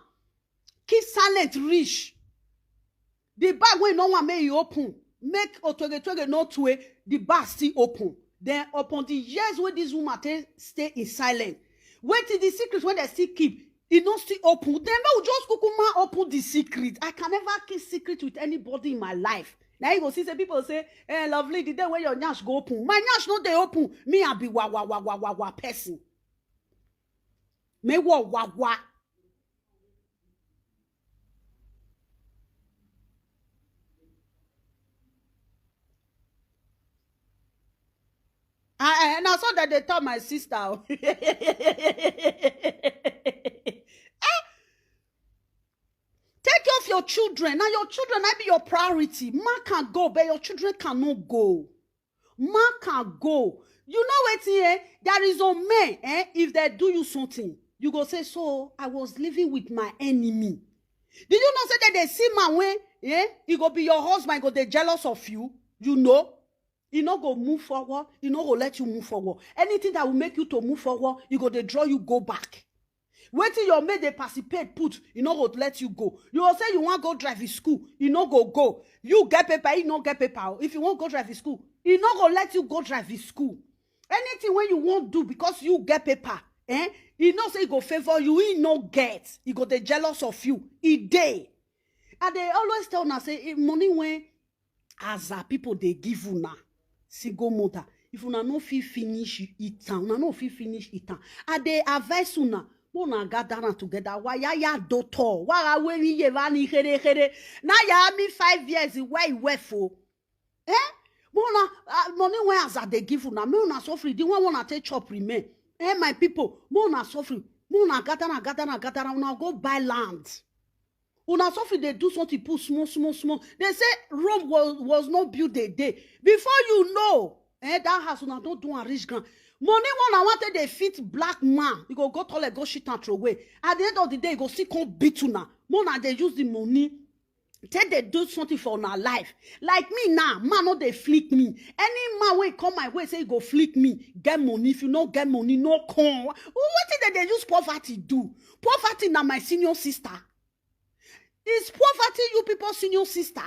keep silent, rich. The bag when no one may open, make otwege twege no twe, the bag still open. Then upon the years when this woman take stay in silent, wait till the secret when they still keep, e no still open. Then we just kukuma open the secret. I can never keep secret with anybody in my life. Now you go see say people say, "Eh, lovely, the day when your nyash go open, my nyash no dey open." Me, I be wa wa wa wa wa wa person. Me wa wa wa. Ah, eh, na so dem dey tell my sister o. Eh, take care of your children. Na your children na be your priority. Man can go, but your children cannot go. Man can go. You know wetin, eh? There is some men, eh? If they do you something, you go say, "So I was living with my enemy." Do you know say that they see man wey, eh? He go be your husband, he go dey jealous of you. You know, he no go move forward, he no go let you move forward. Anything that will make you to move forward, he go dey draw you go back. Wetin your mate dey participate put, he no go let you go. You go say you wan go driving school, he no go go. You get paper, he no get paper o. If you wan go driving school, he no go let you go driving school. Anything wey you wan do because you get paper, eh? He know say he go favour you, he no get. He go dey jealous of you. He dey. I dey always tell una say, eh, money wey as our people dey give una, single mother, if una no fit finish it am, una no fit finish it am. I dey advise una, make una gather am together. Wayaya dotor, wara weri yeva ni here here. Na ya mi five years, where you were for? Eh? Make una, ah, money wey as I dey give una, make una suffer. The one wey una take chop remain. Eh, my people, make una suffer. Make una gather am, gather am, gather am. Una go buy land. Una suffer dey do something, put small, small, small. They say Rome was, was not built a day. Before you know, eh, that house una don do am reach ground. Money wey una wan take dey fit black man, you go go toilet, go shit and throw away. At the end of the day, you go still come beat una. Make una dey use the money take dey do something for una life. Like me now, man no dey flick me. Any man wey come my way say he go flick me, get money. If you no get money, no come. Wetin dem dey use poverty do? Poverty na my senior sister. Is poverty you people senior sister?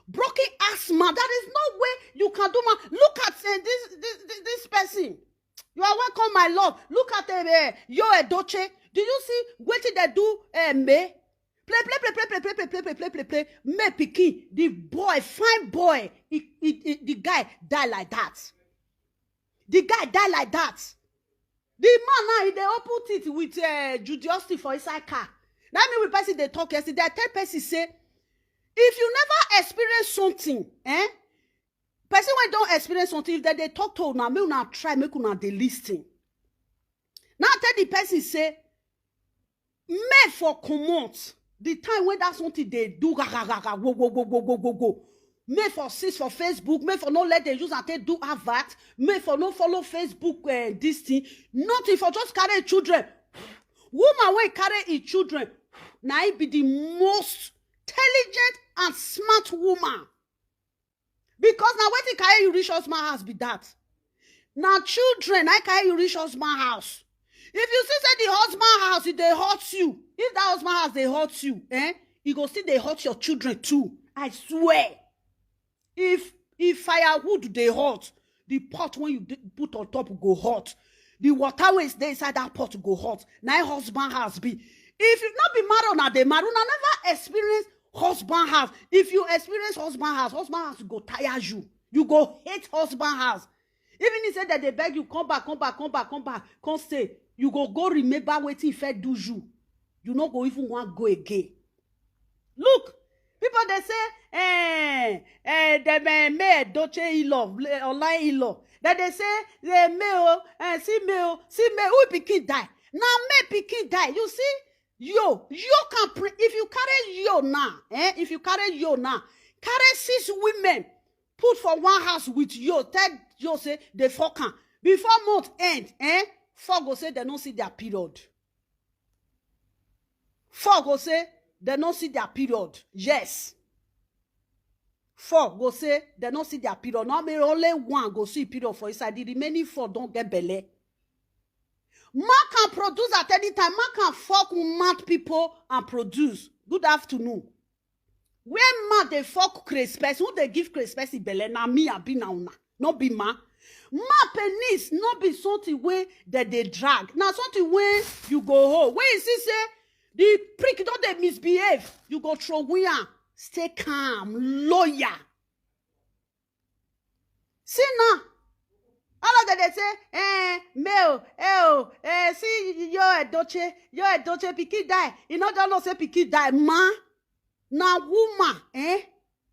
Broken ass man. There is no way you can do man. Look at, eh, this, this, this, this person. You are welcome, my love. Look at, eh, eh, Yo Edoche. Do you see wetin dem do, eh, May? Play, play, play, play, play, play, play, play, play, play, play, play. May pikin, the boy, fine boy. He, he, he, the guy die like that. The guy die like that. The man now, he dey open teeth with, eh, Judy Austin for inside car. Na me with person dey talk yesterday. I tell person say, if you never experience something, eh? Person wey don experience something, if dem dey talk to una, make una try, make una dey listen. Now I tell the person say, May for comot, the time when that something dey do ga ga ga ga, wo wo wo wo wo wo wo. May for cease for Facebook, may for no let dem use am take do advert, may for no follow Facebook, eh, this thing. Nothing, for just carry children. Woman wey carry im children, na im be the most intelligent and smart woman. Because na wetin carry you reach husband house be that. Na children na carry you reach husband house. If you see say the husband house, e dey hurt you, if that husband house dey hurt you, eh, e go still dey hurt your children too. I swear. If, if firewood dey hot, the pot wey you dey put on top go hot. The water wey dey inside that pot go hot. Na im husband house be. If you no be marry una dey marry, una never experience husband house. If you experience husband house, husband house go tire you. You go hate husband house. Even if say that they beg you, "Come back, come back, come back, come back, come stay," you go go remember wetin e first do you. You no go even wan go again. Look, people dey say, eh, eh, dem, eh, May Edoche in-law, eh, online in-law. Dem dey say, eh, May o, eh, see May o, see May, who pikin die? Na May pikin die. You see, Yo, Yo can pre-, if you carry Yo now, eh, if you carry Yo now, carry six women, put for one house with Yo, tell Yo say dey fuck am. Before month end, eh, four go say dem no see their period. Four go say dem no see their period. Yes. Four go say dem no see their period. No be only one go see period for inside. The remaining four don get belle. Man can produce at any time. Man can fuck mad people and produce. Good afternoon. Where man dey fuck crazy person? Who dey give crazy person belle? Na me abi na una? No be man. Man penis no be something wey dem dey drag. Na something wey you go hold. When you see say the prick don dey misbehave, you go throw away am. Stay calm, lawyer. See now, all of them dey say, eh, May o, eh o, eh, see Yo Edoche, Yo Edoche, pikin die. You no don know say pikin die, man. Na woman, eh?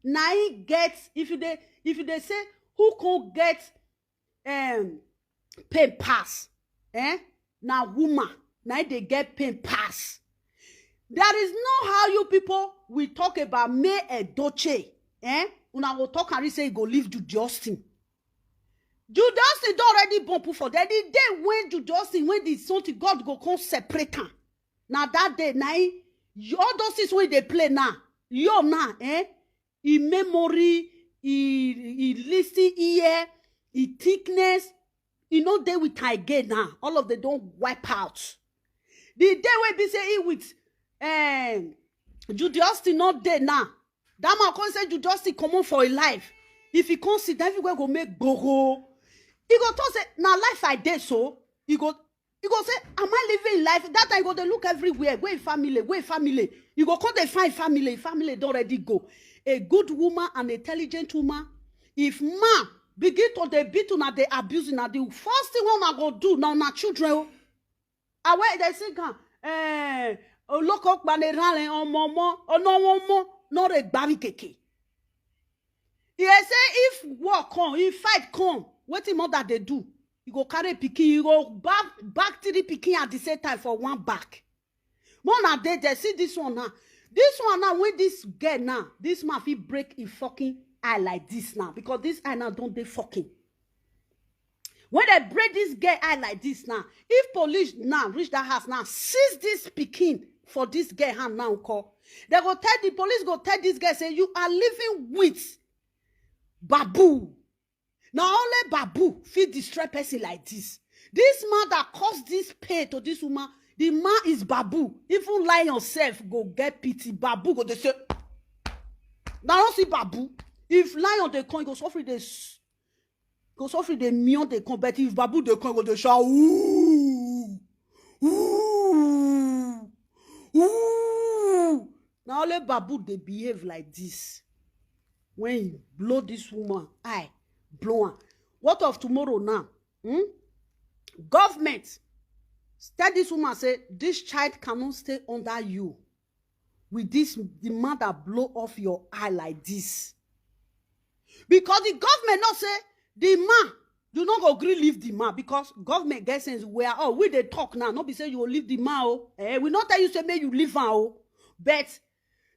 Na he get, if you dey, if you dey say, who can get, um, pain pass, eh? Na woman, na im dey get pain pass. There is no how you people will talk about May Edochie, eh? Una go talk and say e go leave Jude Austin. Jude Austin don already born put for there. The day when Jude Austin, when the something, God go come separate am. Na that day, na im, you, all those things wey dey play now, you now, eh? E memory, e, e listen ear, e thickness, e no dey with am again now. All of them don wipe out. The day wey be say e with, um, Jude Austin no dey now, that man come say Jude Austin comot for im life. If he come sit down, everywhere go make gbogbo. He go talk say, "Na life I dey so." He go, he go say, "Am I living life?" That time he go dey look everywhere. Where im family? Where im family? He go come dey find family. Im family don already go. A good woman, an intelligent woman. If man begin to dey beat una, dey abuse una, the first thing wey una go do na una children o. Awe dey sing am, eh, oloko kpane rale omo omo, ono omo, no re gbari keke. He say if war come, if fight come, wetin mother dey do? You go carry pikin, you go back, back three pikin at the same time for one back. More na dey there, see this one now. This one now, when this girl now, this man fit break im fucking eye like this now, because this eye now don dey fucking. When they break this girl eye like this now, if police now reach that house now, seize this pikin for this girl hand now, call. They go tell the police, go tell this girl, say, "You are living with babu." Na only babu fit destroy person like this. This man that caused this pain to this woman, the man is babu. Even lion sef go get pity. Babu go dey say, "Na don see babu." If lion dey come, e go suffer dey s-, go suffer dey meow dey come. But if babu dey come, e go dey shout, "Ooh, ooh, ooh." Na only babu dey behave like this. When he blow this woman eye, blow am. What of tomorrow now? Hmm? Government tell this woman say this child cannot stay under you with this, the man that blow off your eye like this. Because the government no say the man, you no go gree leave the man, because government get sense. We are all, we dey talk now, no be say you go leave the man o. Eh, we no tell you say make you leave am o. But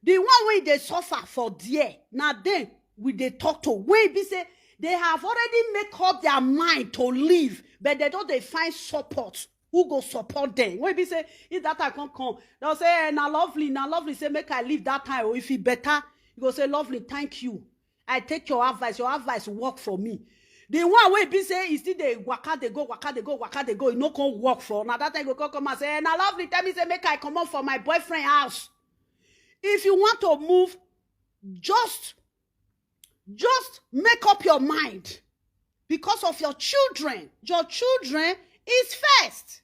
the one wey dey suffer for there, na dem we dey talk to. Wey be say they have already make up their mind to leave, but they don dey find support. Who go support them? Wey be say if that time come come, they'll say, "Eh, na Lovely, na Lovely say make I leave that time. Or if e better, you go say, 'Lovely, thank you. I take your advice. Your advice work for me.'" The one wey be say e still dey waka dey go, waka dey go, waka dey go, e no come work for. Na that time you go come come and say, "Eh, na Lovely tell me say make I comot for my boyfriend house." If you want to move, just, just make up your mind, because of your children. Your children is first.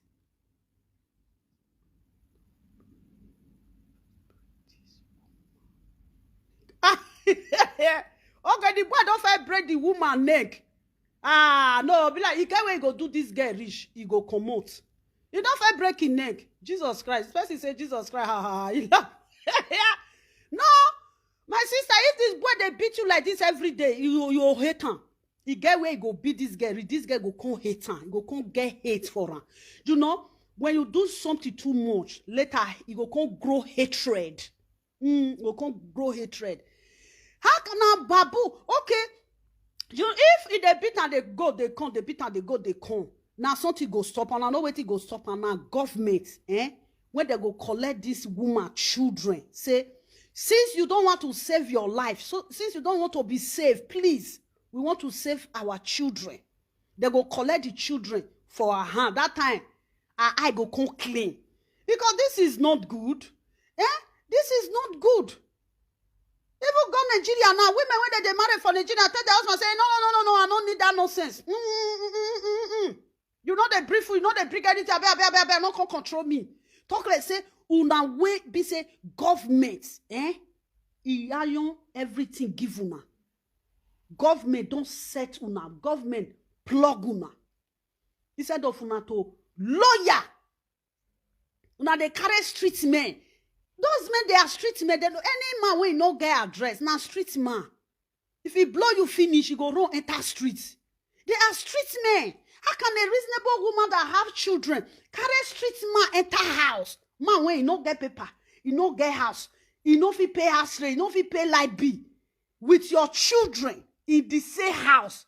Ah, okay, the boy don first break the woman neck. Ah, no, be like, e get way e go do this girl reach, e go comot. E don first break im neck. Jesus Christ. Person say, "Jesus Christ, ha, ha, ha." E laugh. No, my sister, if this boy dey beat you like this every day, you, you go hate am. E get way e go beat this girl reach, this girl go come hate am. E go come get hate for am. You know, when you do something too much, later e go come grow hatred. Mm, e go come grow hatred. How can na babu? Okay, you, if e dey beat am dey go dey come, dey beat am dey go dey come, na something go stop am. I know wetin go stop am. Na government, eh? When they go collect this woman children, say, "Since you don't want to save your life, so since you don't want to be saved, please, we want to save our children." They go collect the children for her hand. That time, her eye go come clean. Because this is not good. Eh? This is not good. Even go Nigeria now, women wey dem dey marry for Nigeria tell their husband say, "No, no, no, no, no, I no need that nonsense. Mm, mm, mm, mm, mm, mm. You no dey bring food, you no dey bring anything. Abeg, abeg, abeg, abeg, no come control me." Talk like say una wey be say government, eh? E iron everything give una. Government don set una. Government plug una. Instead of una to lawyer, una dey carry street men. Those men, they are street men. They no, any man wey no get address, na street man. If he blow you finish, you go run enter street. They are street men. How can a reasonable woman that have children carry street man enter house? Man, when he no get paper, he no get house, he no fit pay house rent, he no fit pay light bill, with your children in the same house.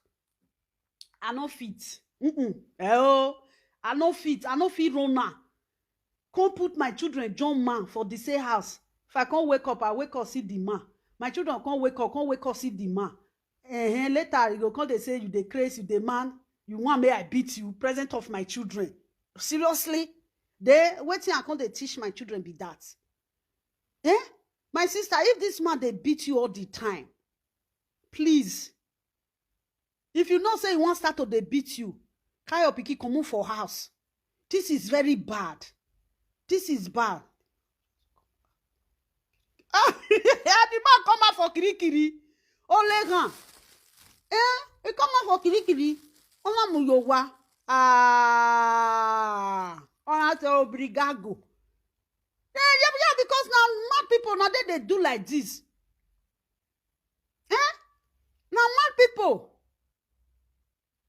I no fit. Mm-mm. Eh, oh, I no fit. I no fit run now. Come put my children join man for the same house. If I come wake up, I wake up, see the man. My children come wake up, come wake up, see the man. Eh, later, you go come, they say you dey craze, you dey man. You want me, I beat you, present of my children. Seriously? They, wetin I come dey teach my children be that? Eh? My sister, if this man dey beat you all the time, please, if you know say he wan start to dey beat you, carry your pikin comot for house. This is very bad. This is bad. Ah, the man come out for kirikiri. Olegan. Eh? He come out for kirikiri. Olamuyowa. Ah. Ona te obrigago. Yeah, yeah, yeah, because now mad people, now they, they do like this. Eh? Now mad people.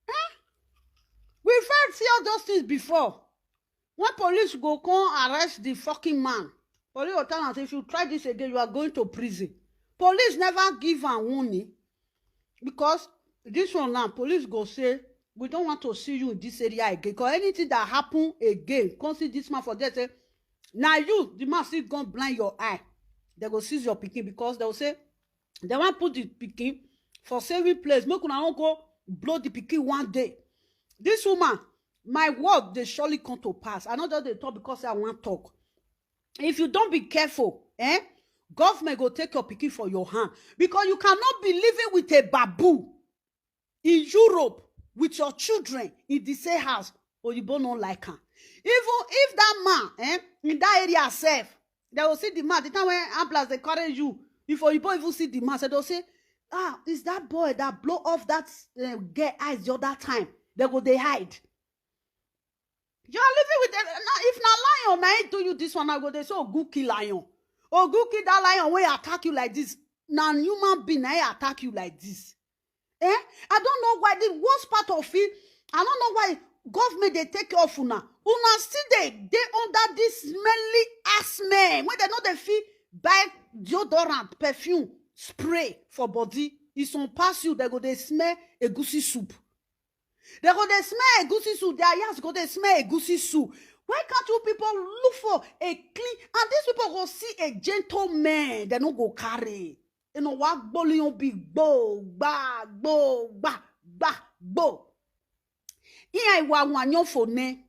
Eh? We first see all those things before. When police go come arrest the fucking man, police go tell am say, "If you try this again, you are going to prison." Police never give am warning, because this one now, police go say, "We don't want to see you in this area again." Because anything that happen again, come see this man for there, say, "Now you, the man still gone blind your eye." They go seize your pikin, because they will say, they wan put the pikin for saving place. Make una no go blow the pikin one day. This woman, my word, they surely come to pass. I no just dey talk because I wan talk. If you don't be careful, eh, government go take your pikin for your hand, because you cannot be living with a babu in Europe with your children in the same house. Oyibo no like am. Even if that man, eh, in that area sef, they will see the man. The time when ambulance they carry you, if Oyibo even see the man, so they'll say, "Ah, is that boy that blow off that uh, girl eyes the other time?" They go, they hide. You are living with a, now, if na lion, na him do you this one, I go, they say, "Ogu kill lion." Ogu kill that lion wey attack you like this. Now human being, na him attack you like this. Eh? I don't know why. The worst part of it, I don't know why government they take care of una. Una still dey dey under this smelly ass men when they know they fit buy deodorant, perfume, spray for body. If some pass you, they go they smell egusi soup. They go they smell egusi soup. Their ears go they smell egusi soup. Why can't you people look for a clean? And these people go see a gentleman. They no go carry. You know what? Gbolion be gbo gba gbo gba gba gbo. Iya iwa wanyo fo ne.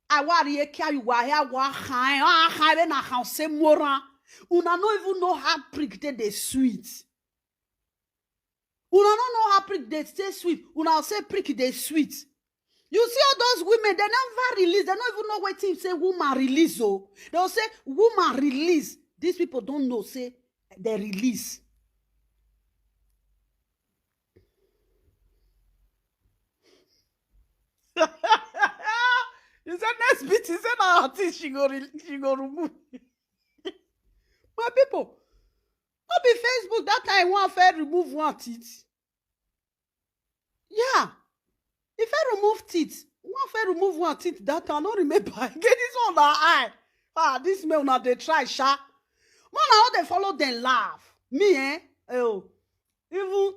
Awa ri e kia iwa he awa khan e, a khan e na khan se moran. Una no even know how prick dey dey sweet. Una no know how prick dey stay sweet. Una say prick dey sweet. You see all those women, they never release. They don't even know wetin say woman release. Oh, they'll say woman release. These people don't know say they release. He said next beat, he said na her teeth she go re- she go remove. My people, no be Facebook that time one fair remove one teeth. Yeah, if I remove teeth, one fair remove one teeth that time, I don't remember. Get this one na eye. Ah, this man una dey try sha. Man, I dey follow them laugh. Me, eh? Oh, even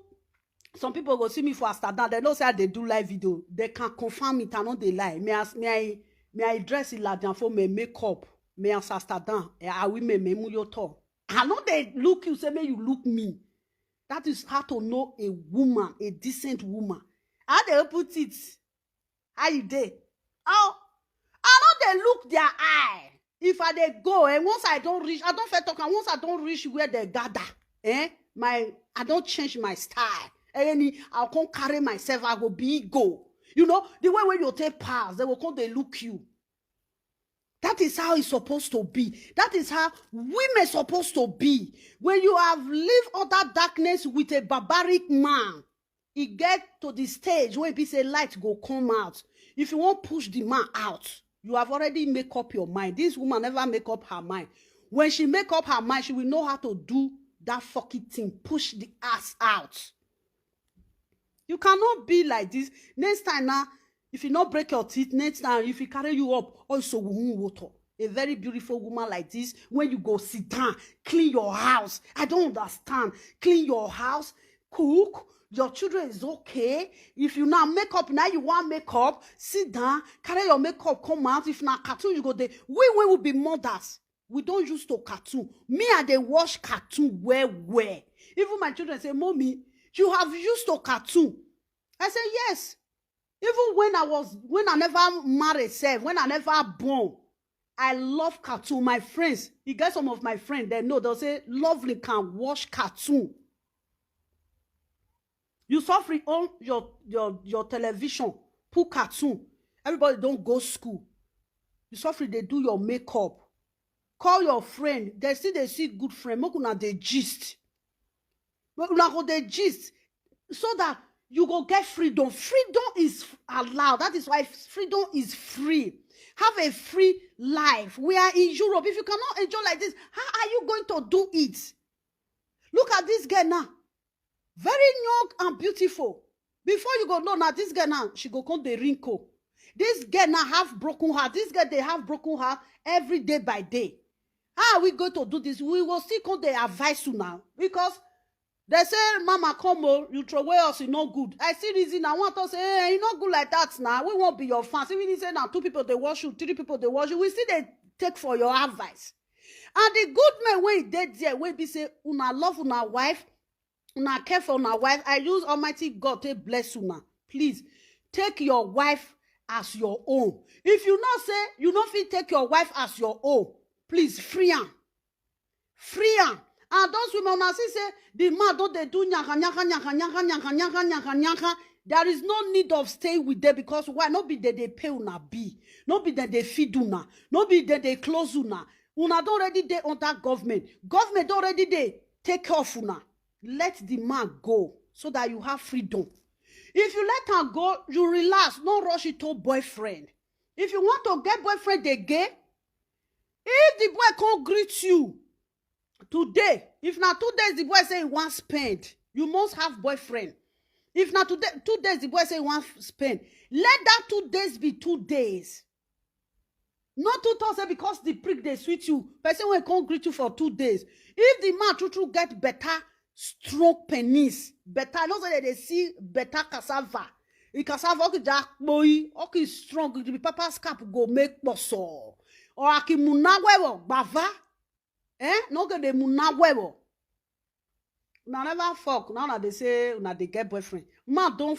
some people go see me for Amsterdam. They know say I dey do live video. They can confirm it. I no dey lie. Me as me I me I dress in Ladian for me makeup. Me as Amsterdam. Eh, I will me me muyoto. I no dey look you say make you look me. That is how to know a woman, a decent woman. How they put it? How you dey? Oh, I no dey look their eye. If I dey go, and once I don't reach, I don't fair talk. And once I don't reach where they gather, eh, my I don't change my style. Any, I'll come carry myself. I go be ego. You know the way when you take pass, they will come. They look you. That is how it's supposed to be. That is how women supposed to be. When you have lived all that darkness with a barbaric man, e get to the stage when be say light go come out. If you wan push the man out, you have already make up your mind. This woman never make up her mind. When she make up her mind, she will know how to do that fucking thing, push the ass out. You cannot be like this. Next time now, If you no break your teeth, next time if you carry you up, also water. A very beautiful woman like this, when you go sit down, clean your house. I don't understand. Clean your house, cook. Your children is okay. If you now make up, now you want make up, sit down, carry your makeup, come out. If na cartoon, you go there. We, we will be mothers. We don't use to cartoon. Me, I dey watch cartoon well, well. Even my children say, "Mommy, you have used to cartoon." I say, "Yes." Even when I was, when I never married self, when I never born, I love cartoon. My friends, you get some of my friends, they know, they'll say, "Lovely can watch cartoon." You suffer on your, your, your television, put cartoon. Everybody don't go school. You suffer, they do your makeup. Call your friend. They see, they see good friend. Make una dey gist. But una go dey gist so that you go get freedom. Freedom is allowed. That is why freedom is free. Have a free life. We are in Europe. If you cannot enjoy like this, how are you going to do it? Look at this girl now. Very young and beautiful. Before you go know now, this girl now, she go come the wrinkle. This girl now have broken heart. This girl, they have broken heart every day by day. How are we going to do this? We will still come the advice you now because they say, "Mama, come on, you throw away us, it's not good." I see reason. I want to say, "Hey, it's not good like that now. We won't be your fans." Even if say now two people they watch you, three people they watch you, we still they take for your advice. And the good men wey dey there, wey be say una love una wife, una care for una wife, I use Almighty God to bless una. Please take your wife as your own. If you know say you no fit take your wife as your own, please free am. Free am. And those women, una see say the man don dey do nyaka nyaka nyaka nyaka nyaka nyaka nyaka nyaka. There is no need of staying with them because why? No be dem dey pay una bill, no be dem dey feed una, no be dem dey close una. Una don already dey under government. Government don already dey take care of una. Let the man go so that you have freedom. If you let am go, you relax, no rush into boyfriend. If you want to get boyfriend again, if the boy come greet you today, if na two days the boy say he wan spend, you must have boyfriend. If na today, two days the boy say he wan spend, let that two days be two days. Not to talk say because the prick dey sweet you, person wey come greet you for two days. If the man true true get better strong penis, better, I know say they dey see better cassava. The cassava oki ja kpoi, oki strong, the papa scap go make poso. Or aki munawewo gbava. Eh? No get the munawewo. Una never fuck. Now una dey say una dey get boyfriend. Man don